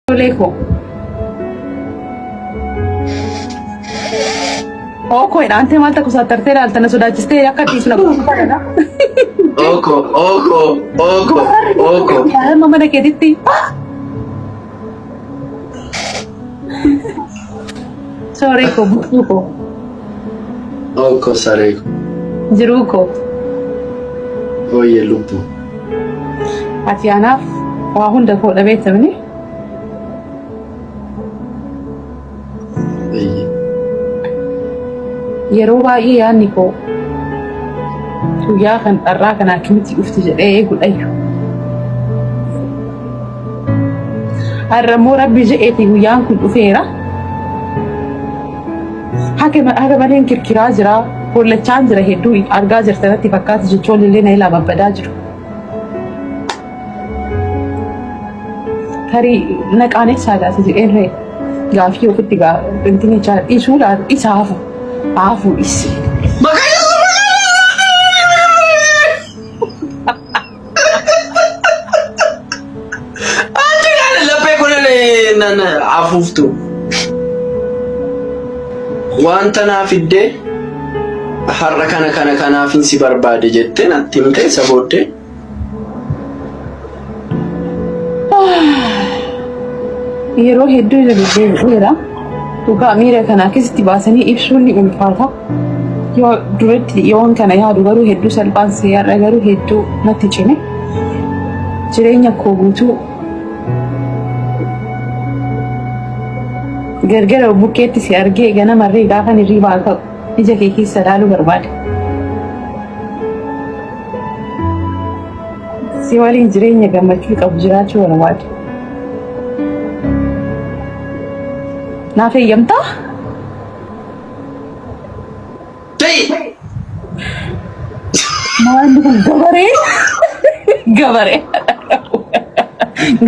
Tolee koo. Ookoo jedha antee maal takka saattartee ilaalta na sodaachistee akka dhiisu na godha. Oko, oko, oko, oko. Amma mana keetitti. Sorry koo buqquu koo Oko saree ko. Jiruu koo. Ooyye lubbu. Ati anaaf waa hunda koo dhabeettamni. Eeyyee. Yeroo baay'ee yaadni koo guyyaa kan dharraa kana akkamitti dhufti jedhee eegudhayyu. Har'a immoo rabbi je'eeti guyyaan kun dhufeera. Haga maleen kirkiraa jira. Hollachaan jira hedduu argaa jirta natti fakkaata jechoonni illee na ilaa babbadaa jiru. Tarii na qaanessaa laata jedheen ree gaafii ofitti intini jechaa dhiisuu laata isa hafu hafu dhisi. Maqaa Yesuus! Ati kana laphee kun nan afuuftu. Wanta naa fiddee har'a kana kana kanaafin si barbaade jettee natti himte isa booddee. Yeroo hedduu irra deddeebi'eera. Dhugaa miira kana akkasitti baasanii ibsuun ni ulfaata. Yoo duratti yoon kana yaadu garuu hedduu salphaan si har'a garuu hedduu natti cime. Jireenya koo guutuu gargara bukkeetti si argee ganamarree gaafan hirribaa ka'u ija kee keessa ilaaluu barbaada. Si waliin jireenya gammachuu qabu jiraachuu barbaada. Naaf eeyyamtaa? Ta'e! Maalli kun gabaree? Gabaree.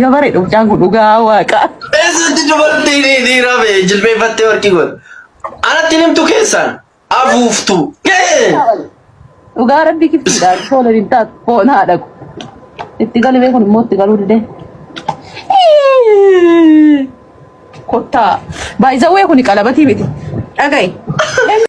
Gabaree mucaan kun dhugaa waaqa. Eessatti dubartiin dhiiraa ba'e jilbeeffattee warqii godha. Anatti himtu keessaan afuuftu. Ga'e! Dhugaa rabbii kiftiidha. Tola hin taatu. Foon haadha ko. Itti galimee kun immoo itti galuu didee. Kottaa. Baay'izawwee kuni qalabatii miti. Dhaga'i.